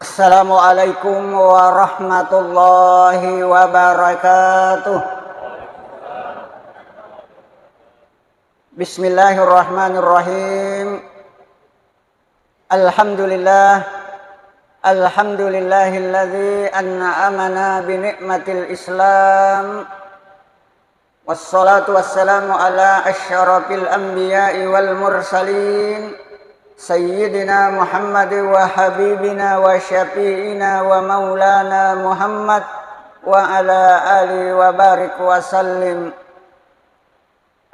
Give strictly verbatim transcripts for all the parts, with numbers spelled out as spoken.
Assalamualaikum warahmatullahi wabarakatuh. Bismillahirrahmanirrahim. Alhamdulillah. Alhamdulillahilladzi an'amana bi ni'matil Islam. Wassalatu wassalamu ala asyrafil anbiya'i wal mursalin, Sayyidina Muhammad wa habibina wa syafi'ina wa maulana Muhammad wa ala ali wa barik wa sallim.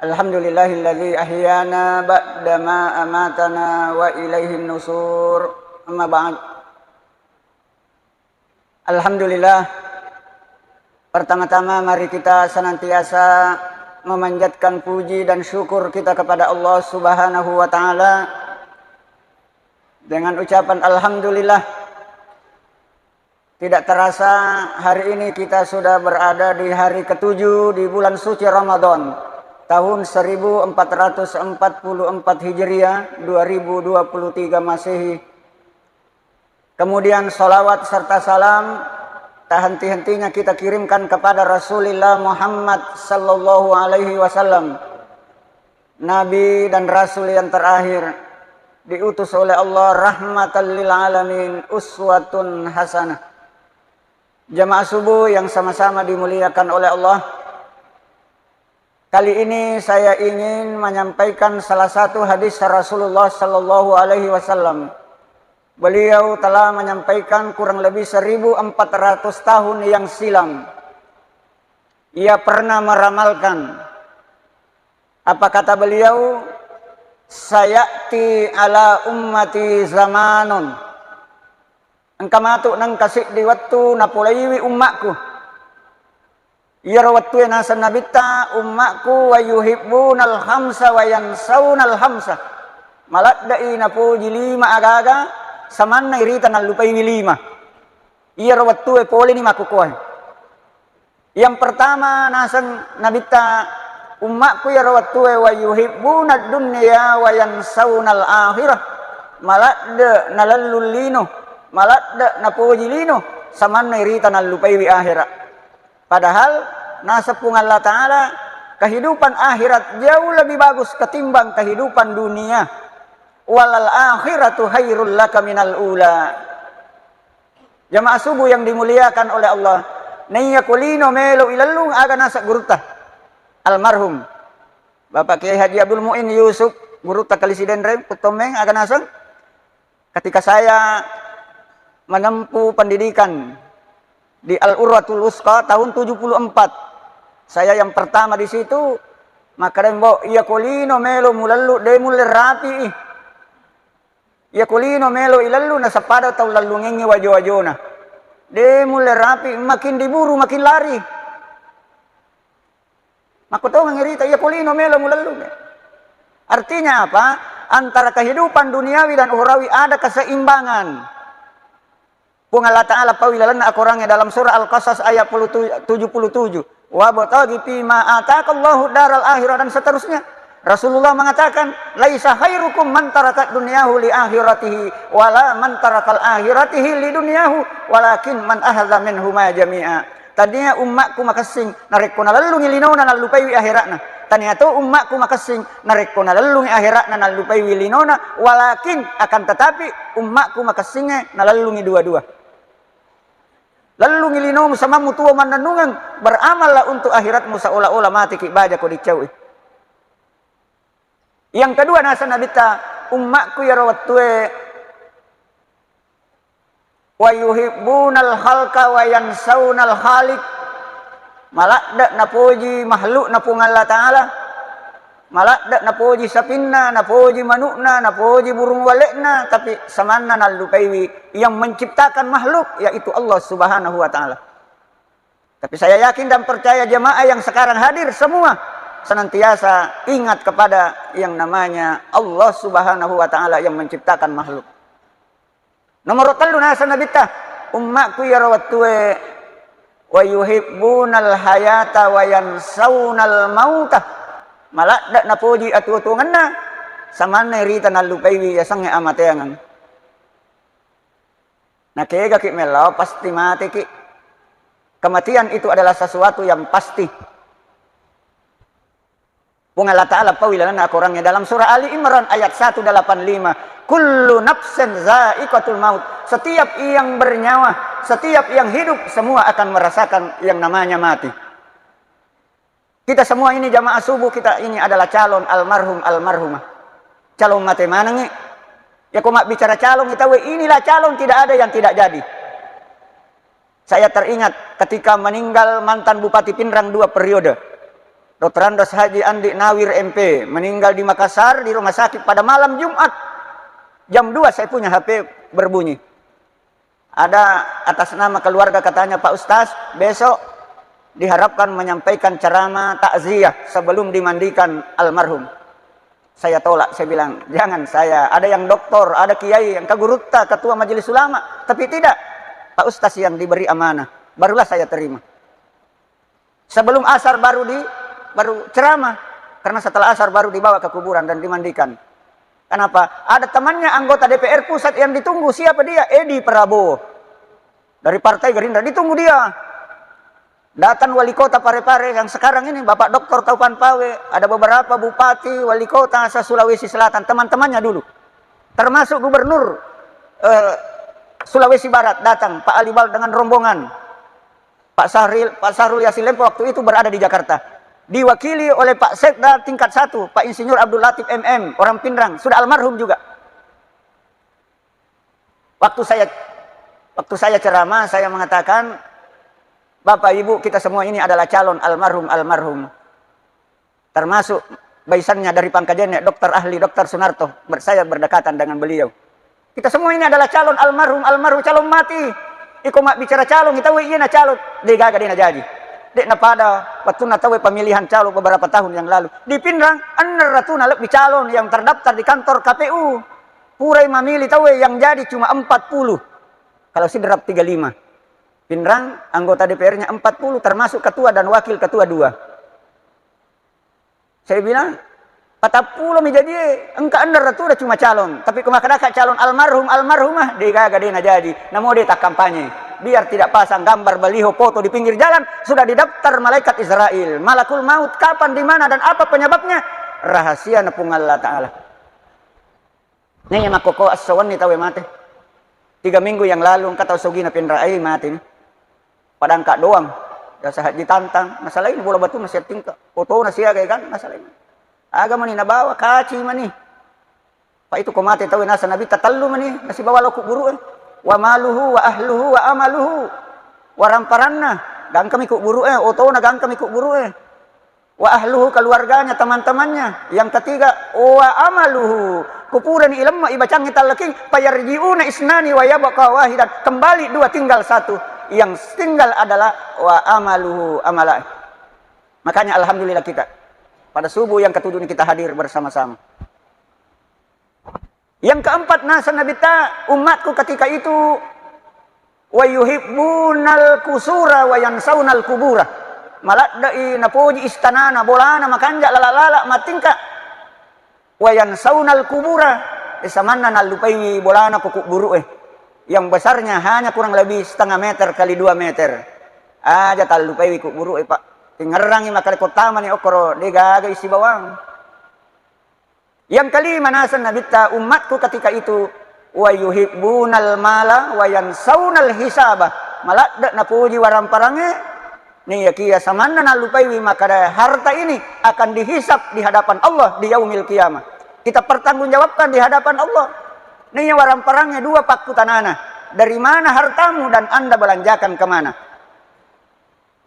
Alhamdulillahilladzi ahyana ba'dama amatana wa ilaihin nusur. Amma ba'd. Alhamdulillah. Pertama-tama, mari kita senantiasa memanjatkan puji dan syukur kita kepada Allah Subhanahu wa Ta'ala dengan ucapan alhamdulillah. Tidak terasa, hari ini kita sudah berada di hari ketujuh di bulan suci Ramadan tahun seribu empat ratus empat puluh empat Hijriah, dua ribu dua puluh tiga Masehi. Kemudian, salawat serta salam tak henti-hentinya kita kirimkan kepada Rasulillah Muhammad sallallahu alaihi wasallam, Nabi dan Rasul yang terakhir, diutus oleh Allah rahmatan lil alamin, uswatun hasanah. Jamaah subuh yang sama-sama dimuliakan oleh Allah, kali ini saya ingin menyampaikan salah satu hadis Rasulullah sallallahu alaihi wasallam. Beliau telah menyampaikan kurang lebih seribu empat ratus tahun yang silam. Ia pernah meramalkan, apa kata beliau, "Sayati ala ummati zamanun." Engka matu nengka siddi wettu napolaiwi ummakku. Iyaro wettue naseng Nabitta, "Ummakku wa yuhibbunal khamsa wa yansaunal khamsa." Maladde'i napoji lima agaga, samanna irita nallupaiwi lima. Iyaro wettue poleni makkukoe. Yang pertama naseng Nabitta, "Ummakku iyaro wettue wa yuhibbunad dunya wa yansaunal akhirah." Maladde nalellung lino, maladde napoji lino, samanna irita nallupaiwi akhera. Padahal naseng Puang Allah Ta'ala, kehidupan akhirat jauh lebih bagus ketimbang kehidupan dunia. "Walal akhiratu khairul laka minal ula." Jamaah subuh yang dimuliakan oleh Allah, naiya ko lino melo ilellung, aga naseng gurutta? Almarhum Bapak Kiai Haji Abdul Muin Yusuf, gurutta Kali Sidenreng, Puttommeng, aga naseng? Ketika saya menempuh pendidikan di Al-Urwatul Wusqa tahun tujuh puluh empat, saya yang pertama di situ, makkeda, "Mbo, iya ko lino melo mulellu, de mulle rapi'i. Iya ko lino melo ilellu, nasappada tau lellungengngi wajo-wajona. De mulle rapi, makin diburu, makin lari." Makkutongeng irita, iya ko lino melo mulellu. Artinya apa? Antara kehidupan duniawi dan ukhrawi ada keseimbangan. Puang Allah Ta'ala paui lalenna akorangnge dalam surah Al-Qasas ayat puluh tu-, tujuh puluh tujuh, "Wabtaghi fima atakallahu daral akhirah," dan seterusnya. Rasulullah mengatakan, "Laisa khairukum man tarakat dunyahu li akhiratihi, wala man tarakal akhiratihi li dunyahu, walakin man akhadha minhuma jami'a." Tania ummakku makessing narekko nalellungi linona nallupaiwi akhera'na. Tania to ummakku makessing narekko nalellungi akhera'na nallupaiwi linona, walakin, akan tetapi, ummakku makessingnge nalellungi dua-dua. Lellungi linomu samammu tuo mannennungeng, beramallah untuk akhiratmu seolah-olah mateki bajako dicau'i. Yang kedua, naseng Nabitta, ummakku iyaro wettue, "Wa yuhibbunal khalqa wa yansaunal khaliq." Maladde napoji makhlukna Puang Allah Ta'ala, maladde napoji sapinna, napoji manukna, napoji burung wale'na, tapi samanna nallupaiwi yang menciptakan makhluk, yaitu Allah Subhanahu wa Ta'ala. Tapi saya yakin dan percaya jemaah yang sekarang hadir semua senantiasa ingat kepada yang namanya Allah Subhanahu wa Ta'ala yang menciptakan makhluk. Nomoro tellu, naseng Nabitta, ummakku iyaro wettue, "Wa yuhibbunal hayata wa yansaunal mauta." Maladde napoji atuo-tuongenna, samanna irita nallupaiwi yasengnge amateangeng. Nakegaki mellau, pasti mateki. Kematian itu adalah sesuatu yang pasti. Puang Allah Ta'ala paui lalenna akorangnya dalam surah Ali Imran ayat seratus delapan puluh lima, "Kullu nafsin za'iqatul maut." Setiap yang bernyawa, setiap yang hidup, semua akan merasakan yang namanya mati. Kita semua ini jamaah subuh, kita ini adalah calon almarhum, almarhumah. Calon mate manengngi. Ya, ko mabbicara calon, kita we, inilah calon, tidak ada yang tidak jadi. Saya teringat ketika meninggal mantan Bupati Pinrang dua periode, Doktor Andreas Haji Andi Nawir M P, meninggal di Makassar, di rumah sakit pada malam Jumat. Jam dua saya punya H P berbunyi. Ada atas nama keluarga, katanya, "Pak Ustaz, besok diharapkan menyampaikan ceramah takziah sebelum dimandikan almarhum." Saya tolak, saya bilang, "Jangan saya, ada yang doktor, ada kiai, yang kagurutta, ketua majelis ulama, tapi tidak, Pak Ustaz yang diberi amanah." Barulah saya terima. Sebelum asar baru di, baru ceramah. Karena setelah asar baru dibawa ke kuburan dan dimandikan. Kenapa? Ada temannya anggota D P R pusat yang ditunggu. Siapa dia? Edi Prabowo. Dari Partai Gerindra. Ditunggu dia. Datang wali kota Parepare yang sekarang ini, Bapak Doktor Taufan Pawe, ada beberapa bupati, wali kota se-Sulawesi Selatan, teman-temannya dulu. Termasuk gubernur, eh, Sulawesi Barat datang, Pak Alibal dengan rombongan. Pak Sahril, Pak Sahrul Yassin Limpo waktu itu berada di Jakarta. Diwakili oleh Pak Sekda tingkat satu, Pak Insinyur Abdul Latif M M, orang Pinrang, sudah almarhum juga. Waktu saya, waktu saya ceramah, saya mengatakan, "Bapak Ibu, kita semua ini adalah calon almarhum, almarhum." Termasuk baisannya dari Pangkajene, Doktor Ahli, Doktor Sunarto, ber-, saya berdekatan dengan beliau. Kita semua ini adalah calon almarhum, almarhum, calon mati. Iko mabbicara calon, kita we, iya na calon. De gaga, de na jaji. De na pada waktu na tawe pemilihan calon beberapa tahun yang lalu. Di Pinrang, enner ratuna lebih calon yang terdaftar di kantor K P U. Purai mamili tawe, yang jadi cuma empat puluh. Kalau Sidrap tiga lima. Pinrang, anggota D P R-nya empat puluh, termasuk ketua dan wakil ketua dua. Saya bilang, "Patappulo mi jadi, engka enner ratu udah cuma calon. Tapi ko makkadaka calon almarhum, almarhumah, de gaga, de na jaji. Namo de takkampanye. Biar tidak pasang gambar baliho, foto di pinggir jalan, sudah didaftar malaikat Israel. Malakul maut kapan, di mana, dan apa penyebabnya? Rahasia na Puang Allah Ta'ala." Naiya makkoko esso wenni tauwe mate. Tiga minggu yang lalu engka tau sogina Pinrang, ai, mate ni. Pada engka doang. Biasa Haji Tantang, masalah ini bola batu masih tingka. Fotona siaga kan, masalah ini. Aga mani nabawa, kaci mani. Pak, itu ko mate tauwe, nasa Nabitta tellu mani nasibawa lao kubburu'e. Wa maluhu wa ahluhu wa amaluhu. Waramparanna gangkami kubburu'e, otona gangkami kubburu'e. Wa ahluhu, keluarganya, teman-temannya. Yang ketiga, wa amaluhu. Kupurani ilemma ibacangi tallaking, fayarji'una isnani wa yabqa wahidan. Kembali dua, tinggal satu. Yang tinggal adalah wa amaluhu, amala. Makanya alhamdulillah kita pada subuh yang ketujuh ini kita hadir bersama-sama. Yang keempat, nasa Nabitta, umatku ketika itu, wa yuhibbunal qusura wa yansaunal qubura. Maladde'i napoji istanana, bolana, makanja, lala-lala, matingka. Wa yansaunal qubura, e, samanna nallupaiwi bolana ko kubburu'e. Yang besarnya hanya kurang lebih setengah meter kali dua meter. Aja tallupaiwi kubburu'e, Pak. Tingerrangi makkeda ko tamani okkoro, de gaga isi bawang. Yang kelima, naseng Nabitta, umatku ketika itu, wa yuhibbunal mala wa yansaunal hisaba. Maladde napuji waramparangnge, niyakiya samanna nallupaiwi makkeda harta ini akan dihisab di hadapan Allah di yaumil qiyamah. Kita pertanggungjawabkan di hadapan Allah. Niya waramparangnya dua pakkutanana, dari mana hartamu dan Anda belanjakan kemana?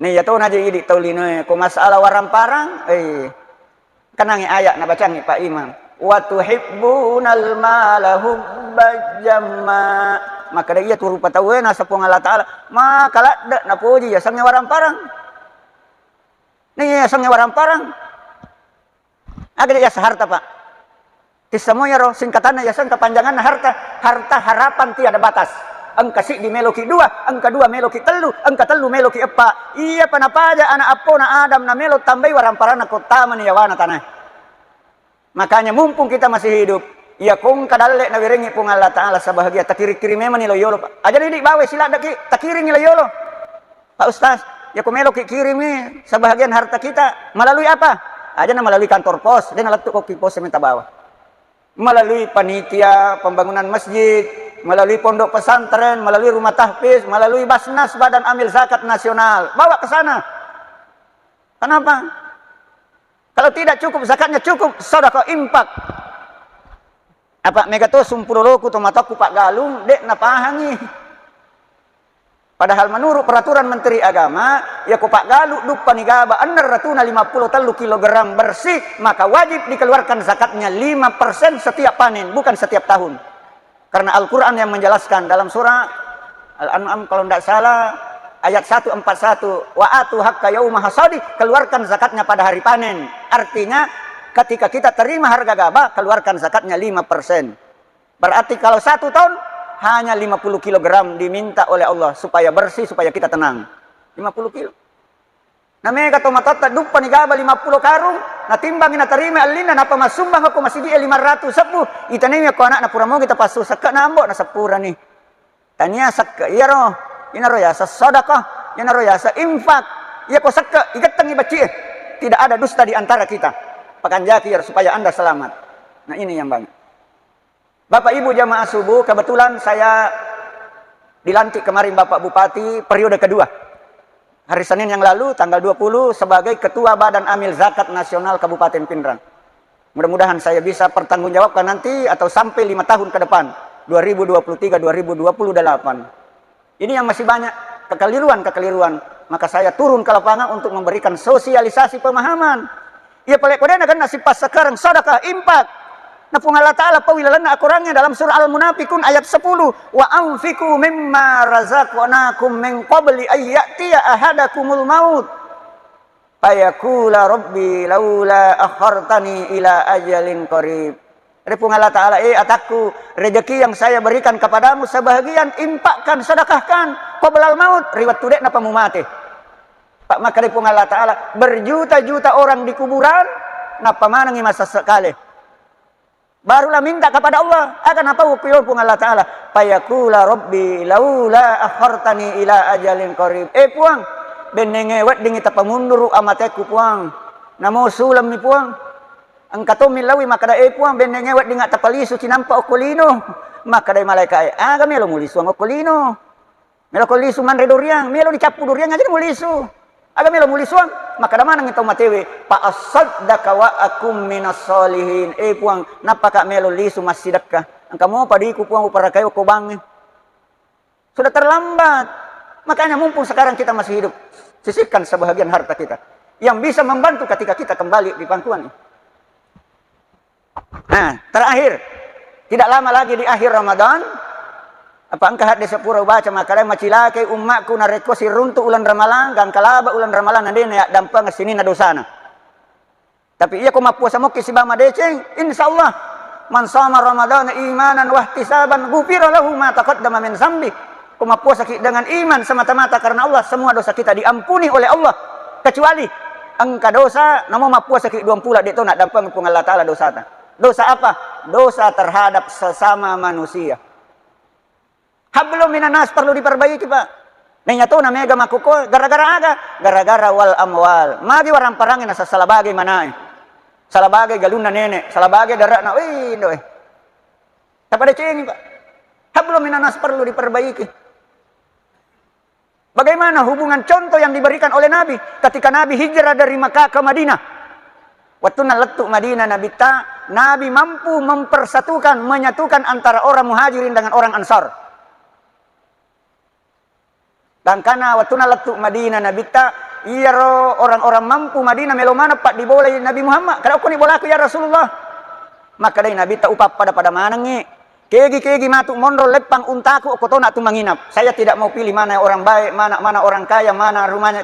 Niya tona je idi tau linoe, ko masalah waramparang, eh, kenangi ayat nabacangi Pak Imam. Wa tuhibbunal mala hubban jamma. Makkeda iya tu rupa tauwe, nasa Puang Allah Ta'ala, maka ladde napoji yasengnge waramparang. Niya yasengnge waramparang. Aga de yaseng harta, Pak. Tissamoyaro singkatanna yaseng, kepanjanganna harta. Harta harapan tiada batas. Engka siddi meloki dua, engka dua meloki tellu, engka tellu meloki eppa. Iyapa napaja ana appona Adam namelo tambai waramparanna ko tamani yawana tanae. Makanya mumpung kita masih hidup, Iya kongka dalle nawerengngi Puang Allah Ta'ala sebahagia, takiring-kiring memang ni lo yolo, Pak. Aja didik bawa siladdaki, takiring ni lo yolo. Pak Ustaz, ya ko melo ki kiringi sebahagian harta kita, melalui apa? Aja na melalui kantor pos, dia nalettu ko ki pos minta bawa. Melalui panitia pembangunan masjid, melalui pondok pesantren, melalui rumah tahfiz, melalui Basnas, Badan Amil Zakat Nasional. Bawa ke sana. Kenapa? Kalau tidak cukup zakatnya, cukup sedekah, infak. Apa mega to sumpuloloku to mataku Pak Galung, dek napahangi. Padahal menurut peraturan Menteri Agama, ya ko Pak Galung duppa ni gaba enam ratus lima puluh tellu kilogram bersih, maka wajib dikeluarkan zakatnya lima persen setiap panen, bukan setiap tahun. Karena Al-Quran yang menjelaskan dalam surah Al-An'am, kalau tidak salah, ayat seratus empat puluh satu, "Wa atu hakka yauma hasadi," keluarkan zakatnya pada hari panen. Artinya, ketika kita terima harga gabah, keluarkan zakatnya lima persen. Berarti kalau satu ton, hanya lima puluh kilogram diminta oleh Allah supaya bersih, supaya kita tenang. Lima puluh kilo. Na mega to matotta duppa ni gaba lima puluh karung, natimbangi natarima allinna, napa massumbang ko masigi e lima ratus seppuh, itanemi ko anakna pura mogi tapassu sekke na ambo na seppurani. Tania sekke iyaro, inaro yasa sedekah, inaro yasa infak. Iya ko sekke igettengi bacci e. Tidak ada dusta di antara kita. Pakanjaki iyaro supaya Anda selamat. Nah, ini yang banyak. Bapak Ibu jamaah subuh, kebetulan saya dilantik kemarin Bapak Bupati periode kedua. Hari Senin yang lalu, tanggal dua puluh, sebagai Ketua Badan Amil Zakat Nasional Kabupaten Pinrang. Mudah-mudahan saya bisa pertanggungjawabkan nanti atau sampai lima tahun ke depan, dua ribu dua puluh tiga, dua ribu dua puluh delapan. Ini yang masih banyak kekeliruan-kekeliruan. Maka saya turun ke lapangan untuk memberikan sosialisasi pemahaman. Iya pale ko de nagenna sipassakareng sedekah, infak. Na Puang Allah Ta'ala pawi lalenna akorangnge dalam surah Al-Munafiqun ayat sepuluh, "Wa anfiqu mimma razaqnakum min qabli ay ya'tiya ahadakumul maut fayaqula rabbi laula akhartani ila ajalin qarib." Ri Puang Allah Ta'ala, "Eh atakku, rezeki yang saya berikan kepadamu sebahagian infakkan, sedekahkan, qoblal maut, ri wettu de'napa mumate." Pak, makkeda Puang Allah Ta'ala, berjuta-juta orang di kuburan, nappa manengi masessa kale. Barulah minta kepada Allah, aga napau ku Puang Allah Ta'ala, fayaqula rabbi laula akhartani ila ajalin qarib. Eh Puang, bennenge weddingi tapamunduru amateku Puang. Namo sulemmi Puang. Engka to millaui makkeda, eh Puang, bennenge weddinga tapalisu cinampa okko lino. Makkeda malaika e, aga melo mulisuang okko lino? Melo ko lisu manre duriang, melo dicappu duriang aja mulisu. Aga melo mulisuang, makkeda maneng tau matewe, fa asaddaqa wa akum minas solihin. Eh Puang, nappaka melo lisu massidekka. Engka mopa diku Puang uparakai okko bangnge. Sudah terlambat. Makanya mumpung sekarang kita masih hidup, sisihkan sebahagian harta kita yang bisa membantu ketika kita kembali di pangkuan ini. Nah, terakhir, tidak lama lagi di akhir Ramadan, apa engka hadde sepura ubaca makkeda macilakai ummakku narekko siruntu uleng Ramalang, gangkalaba uleng Ramalang, nadena yaddampeng sininna dosana. Tapi iya ko mappuasa mokki siba madeceng, insya Allah, man sama Ramadan imanan wahtisaban ghufira lahu ma taqaddama min zambi. Ko mappuasaki dengan iman semata-mata karena Allah, semua dosa kita diampuni oleh Allah. Kecuali engka dosa, namo mappuasaki duang pula, de to naddampeng Puang Allah Ta'ala dosata. Dosa apa? Dosa terhadap sesama manusia. Hablum minan nas perlu diperbaiki, Pak. Naiya to na mega makkukko, gara-gara aga? Gara-gara wal amwal. Magi warang parangi nasa sala bage manae. Sala bage galunna nenek, sala bage darakna, wih, indo e. Tapadecengi, Pak. Hablum minan nas perlu diperbaiki. Bagaimana hubungan contoh yang diberikan oleh Nabi ketika Nabi hijrah dari Mekah ke Madinah? Waktu lettu Madinah Nabi ta, Nabi mampu mempersatukan, menyatukan antara orang Muhajirin dengan orang Ansar. Gangkana wettunna lettu Madinah Nabitta, iyaro orang-orang mampu Madinah melo maneng paddibolai Nabi Muhammad. Kada okkoni bolaku ya Rasulullah. Makkedai Nabitta, upappada-pada manengngi. Kegi-kegi matu monro leppang untaku okko tona tu menginap. Saya tidak mau pilih mana orang baik, mana mana orang kaya, mana rumahnya.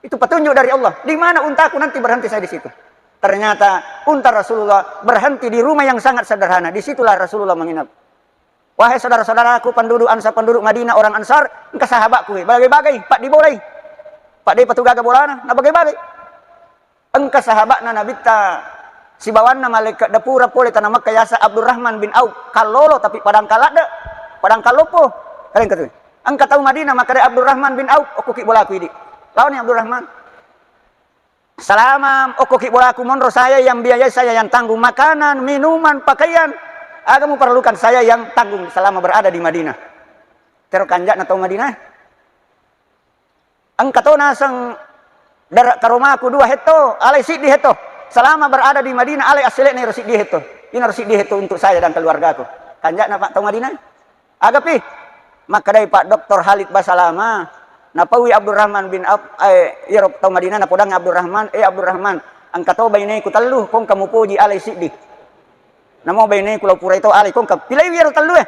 Itu petunjuk dari Allah. Di mana untaku nanti berhenti saya di situ. Ternyata unta Rasulullah berhenti di rumah yang sangat sederhana. Disitulah Rasulullah menginap. Wahai saudara-saudaraku, penduduk Ansar, penduduk Madinah, orang Ansar, engka sahabatku, bagai-bagai, paddibolai. Paddi patugaga bolana, na bagai-bagai. Engka sahabatna Nabitta, Sibawanna malaika' dapura pole tana Makkah yaseng Abdurrahman bin Auf, kallolo tapi padang kaladde, padang kalloppo. Kalian katu. Engka tau Madinah makkeda Abdurrahman bin Auf, okkoki bolaku idi. Laoni Abdurrahman. Selama okkoki bolaku monro, saya yang biayai, saya yang tanggung makanan, minuman, pakaian. Aga muperlukan, saya yang tanggung selama berada di Madinah. Tero kanja'na tau Madinah. Engka to naseng dara-, karomaku dua hetto, alai siddi hetto. Selama berada di Madinah, alai assele'na ero siddi hetto. Inaro siddi hetto untuk saya dan keluargaku. Kanja'na, Pak, tau Madinah. Agapi, makkedai Pak Doktor Khalid Basalama, napaui Abdurrahman bin Auf, eh, iyaro tau Madinah, napodangi Abdurrahman, "Eh, Abdurrahman, engka to baineku tellu, kongka mupoji alai siddi. Namo baineku lao purai to alai, kongka pilaiwi iyaro tellu, eh."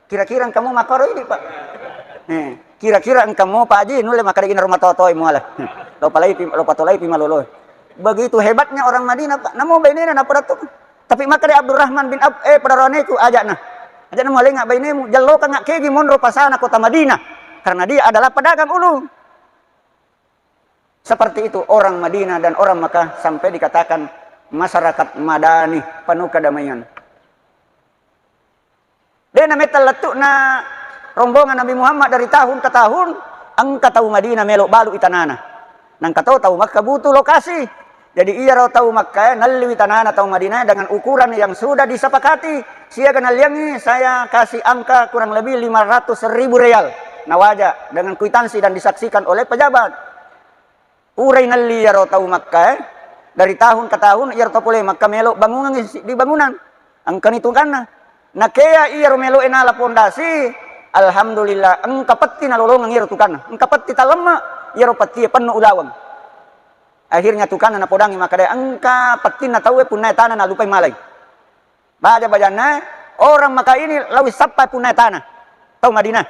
Kira-kira engka mo makkoro idi, Pak? Eh, kira-kira engka mo, Pak Haji, nulle makkeda gini rumah totoe muala. Lo palaipi, lo patolaipi malolo. Begitu hebatnya orang Madinah, Pak. Namo bainena napodattu. Tapi makkeda Abdurrahman bin Auf, "Eh, padaroaneku, ajakna. Ajakna mualenga bainemu, jallokanga kegi monro pasana kota Madinah. Karena dia adalah pedagang ulung." Seperti itu orang Madinah dan orang Makkah sampai dikatakan masyarakat madani, penuh kedamaian. De' nametta lettu'na rombongan Nabi Muhammad dari tahun ke tahun, engka tau Madinah melo' balu'i tanana. Nangka to tau Makkah butuh lokasi. Jadi iyaro tau Makkah e nalliwi tanana tau Madinah dengan ukuran yang sudah disepakati. Siaga nalliangngi, saya kasih angka kurang lebih lima ratus ribu real. Nawaja dengan kwitansi dan disaksikan oleh pejabat. Purai nalli iyaro tau Makkah e, dari tahun ke tahun iyaro tau pole Makkah melo' bangungangngi siddi bangunan. Engkani tukanna. Nakea iyaro melo' e nala pondasi, alhamdulillah, engka petti nalolongeng iyaro tukanna. Engka petti tallemme', iyaro pettie penno' ulaweng. Akhirnya tukanna napodangi makkeda, "Engka pettinna tau e punna e tana nalupai malai." Baja-bajanna, orang Makkah ini lawi sappa punna tana. Tau Madinah.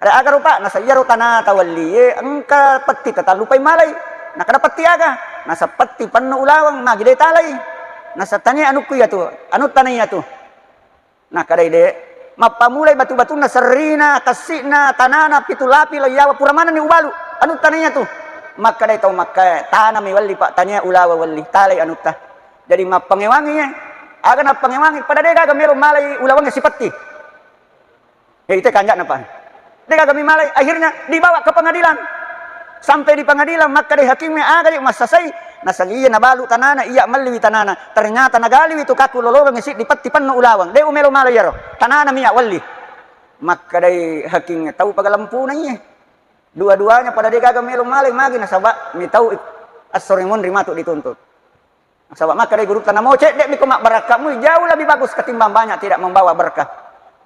Ada aga rupa, nasa iyaro tana tawallie, engka petti tatallupai malai. Nakada petti aga, nasa petti penno' ulaweng, magi de' talai. Nasa tania anukku iyatu, anu tana iyatu. Nakadai de', mappamulai batu-batunna, serrina, kessi'na, tanana, pitu lapi, lo iyawa, pura manenni ubalu. Anu tana iyatu. Makkadai tau Makkah e, tana mi walli, Pak, tania ulaweng walli, talai anutta. Jadi mappangewangi e. Aga nappangewangi, pada de' gaga melo' malai ulawengnge sipetti. Ya, itu kanja'na, Pak. De' gaga mi malai, akhirnya dibawa ke pengadilan. Sampai di pengadilan, makkadai hakimme, aga di' massasai, naseng iya nabalu tanana, iya melliwi tanana. Ternyata nagaliwi tukakku lolongengngi siddi petti penno' ulaweng. De' umelo' malai iyaro. Tanana mi iya walli. Makkadai hakimme, tau pagalempuna iye. Dua-duanya pada de' gaga melo' malai, magi nasaba' mitau assore monri matu dituntut. Nasaba' makkadai gurutta, "Namo cedde' mi ko mabbarakka' mui, jauh lebih bagus ketimbang banyak tidak membawa berkah."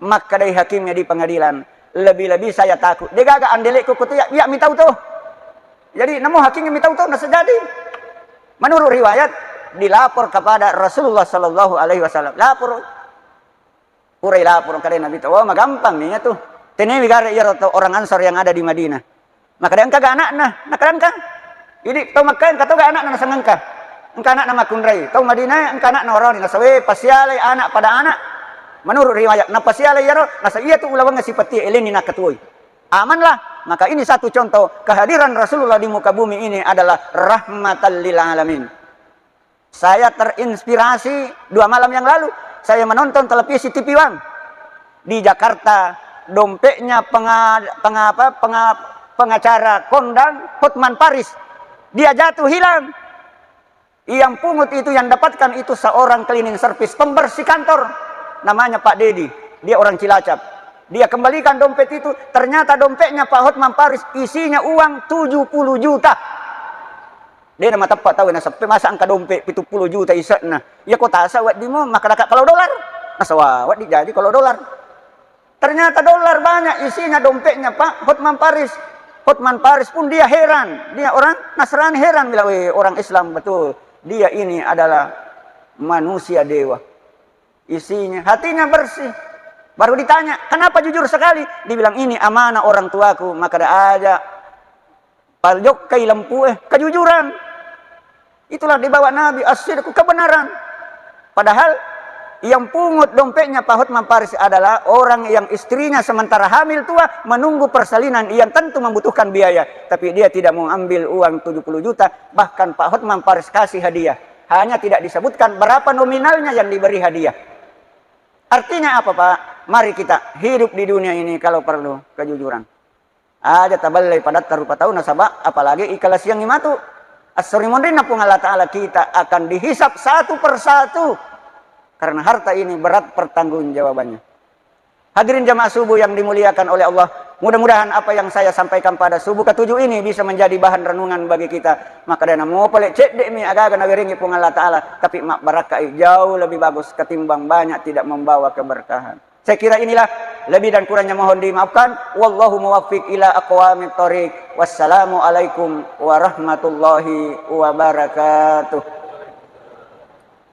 Makkadai hakimnya di pengadilan, "Lebih-lebih saya takut. De' gaga andele'ku ko tia, iya' mitau to." Jadi, namo hakimnya mitau to, nasa jadi. Menurut riwayat, dilapor kepada Rasulullah sallallahu alaihi wasallam. Lapor. Purai lapor engka de' nabi tau, "Oh, magampang ni iyatu. Tenewi gare' iyaro to orang Ansor yang ada di Madinah." Makkada, "Engka ga ana'na?" Nakkada, "Engka." Idi' tau Makkah engka to ga ana'na, naseng engka. Engka ana'na makkunrai. Tau Madinah engka ana'na warani, nasa we pasialai ana' pada ana'. Menurut riwayat, napasialai iyaro, nasa iyatu ulawengnge sipetti elenni nakkatuwoi. Amanlah. Maka ini satu contoh kehadiran Rasulullah di muka bumi ini adalah rahmatan lil alamin. Saya terinspirasi dua malam yang lalu, saya menonton televisi T V One. Di Jakarta, dompetnya penga-, penga-, apa, penga-, pengacara kondang Hotman Paris. Dia jatuh hilang. Yang pungut itu yang dapatkan itu seorang cleaning service, pembersih kantor. Namanya Pak Dedi. Dia orang Cilacap. Dia kembalikan dompet itu, ternyata dompetnya Pak Hotman Paris isinya uang tujuh puluh juta. De' namateppa tau, naseppe masa engka dompe' pitu pulo juta ise'na. Iya ko tasa wedding mo, makkedaka kalau dolar. Nasawa wedding jaji kalau dolar. Ternyata dolar banyak isinya dompetnya Pak Hotman Paris. Hotman Paris pun dia heran. Dia orang Nasrani heran bilang, "Weh, orang Islam betul. Dia ini adalah manusia dewa." Isinya, hatinya bersih. Baru ditanya, "Kenapa jujur sekali?" Dibilang, "Ini amanah orang tuaku, maka ada aja." Paljokkai lempu, eh, kejujuran. Itulah dibawa Nabi, as-sidqu, kebenaran. Padahal yang pungut dompetnya Pak Hotman Paris adalah orang yang istrinya sementara hamil tua menunggu persalinan yang tentu membutuhkan biaya. Tapi dia tidak mau ambil uang tujuh puluh juta, bahkan Pak Hotman Paris kasih hadiah. Hanya tidak disebutkan berapa nominalnya yang diberi hadiah. Artinya apa, Pak? Mari kita hidup di dunia ini kalau perlu kejujuran. Aja tabellei padatta rupa tau nasaba apalagi ikkalasiangngi matu. Esso ri monrinna Puang Allah Ta'ala kita akan dihisab satu per satu. Karena harta ini berat pertanggungjawabannya. Hadirin jamaah subuh yang dimuliakan oleh Allah, mudah-mudahan apa yang saya sampaikan pada subuh ketujuh ini bisa menjadi bahan renungan bagi kita. Maka dena mopole cedde'mi agaga nawerengi Puang Allah Ta'ala, tapi mabbarakkai jauh lebih bagus ketimbang banyak tidak membawa keberkahan. Saya kira inilah, lebih dan kurangnya mohon dimaafkan. Wallahu muwaffiq ila aqwamit thariq. Wassalamualaikum warahmatullahi wabarakatuh.